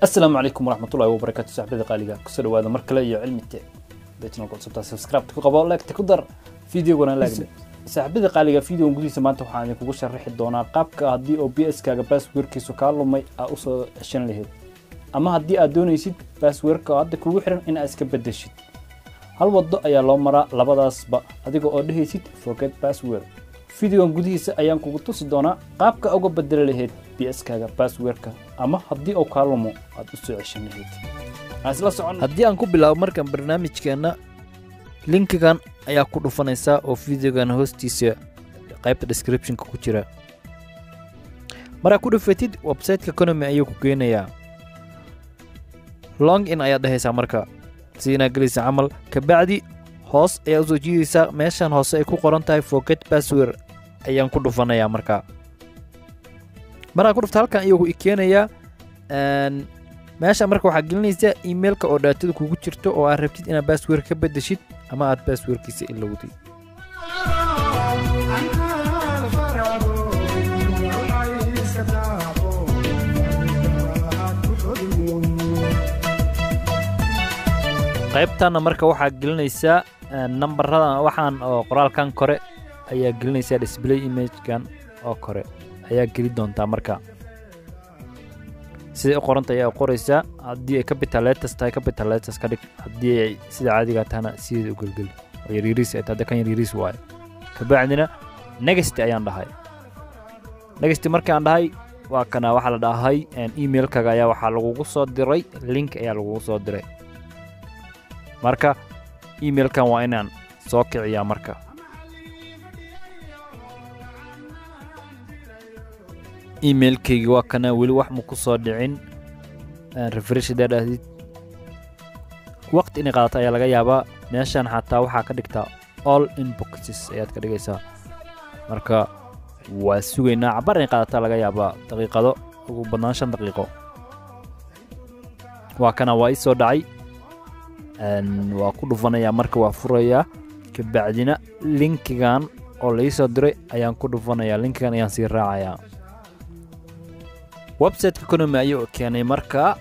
Asalaamu calaykum waraxmatullahi wabarakaatu, saaxiibada qaaliga, kusoo dhawaada mar kale iyo Cilmi Tech. Hadday channelka cusubtaa, subscribe ku qabo, like ku dar, videogana like. Saaxiibada qaaliga, videogan gudihiisa maanta waxaan idinkugu sharaxi doonaa qaabka haddii oo PS kaaga passwordkiisu kaa lumay aa usoo ceshan lahayd, ama haddii aad doonaysid passwordka oo hadda kugu xiran in aad iska bedeshid. Hal wado ayaa loo maraa labadaasba, adiga oo dhehaysid "forget password". Videogan gudihiisa ayaan kugu tusi doonaa qaabka uga bedeli lahayd PS kaaga passwordka, ama haddii uu kaa lumo aad usoo ceshan lahayd. Aan isla socon. Haddii aan ku bilaabo markan barnaamijkeenna, linkigan ayaa ku dhufanaysaa oo videogan hoostiisa qaybta descriptionka ku jira. Markaa ku dhufatid, websiteka Konami ayuu ku geynayaa. Log in ayaad dhehaysaa marka, si inaad gelaysa camal. Kabacdi hoos ayaa usoo jiidaysaa. Meeshan hoose ay ku qoran tahay "forget password" ayaan ku dhufanayaa. Markaa markaa ku dhufta, halkan ayuu ku keenayaa. Meesha marka waxaa gelinaysaa emailka oo dhaatada kugu jirto oo aad rabtid inaad password ka bedeshid ama aad passwordkiisa ilowday. Qaybtana marka waxaa gelinaysaa nambaradan, waxaan oo qoraalkan kore ayaa gelinaysaa. Display imagekan oo kore ayaa geli doontaa. Marka siday u qoranta ayaa qoraysaa. Haddii ay capital letters tahay, capital letters ka dhig. Haddii ay sida caadiga tahana, sideeda u gelgeli oo yaryariis ay tahay. Hadda kan yaryariis waaye. Kabacdina "next" ayaan dhahay. "Next" markaan dhahay, waa kana. Waxaa la dhahay emailkaga ayaa waxaa lagugu soo diray link ayaa lagugu soo diray. Marka emailkan waa inaan soo kiciyaa. Marka emailkaygi waa kana, weli wax ma ku soo dhicin. Refresh hadaa dhahdid, waqti inay qaadato ayaa laga yaabaa. Meeshan xataa waxaa ka dhigtaa "all inboxes" ayaad ka dhigaysaa. Marka waa sugaynaa, cabar inay qaadataa laga yaabaa, daqiiqado, ugu badnaan 5 daqiiqo. Waa kana, waa ii soo dhacay, waa ku dhufanayaa. Marka waa furayaa, kabacdina linkigan oo la ii soo diray ayaan ku dhufanayaa. Linkigan ayaan sii raacayaa. Websiteka Konami ayuu keenay. Marka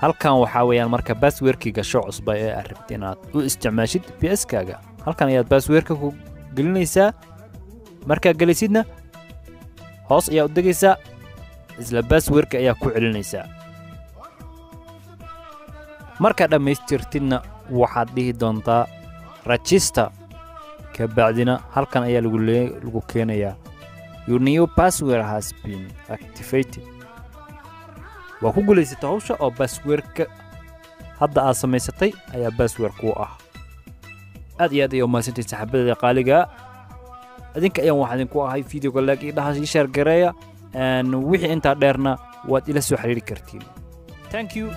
halkan waxaa weeyaan marka passwordkii gasho cusba ee aad rabtid inaad u isticmaashid PS kaaga. Halkan ayaad passwordka ku gelinaysaa. Markaa gelisidna, hoos ayaa u degaysaa, isla passwordka ayaa ku celinaysaa. Markaa dhammaystirtidna, waxaad dhihi doontaa "register". Kabacdina halkan ayaa lagu keenayaa: "Your new password has been activated." Waa ku guulaysatay hawsha, oo passwordka hadda aad samaysatay ayaa password kuu ah. Aad iyo aad ayay umahadsantahay, saaxiibadada qaaliga. Idinka ayaan waxaa idinku ahay videoga like iyo dhaha, ii share gareeya. Wixii intaa dheerna waad ila soo xiriiri kartiin. Thank you.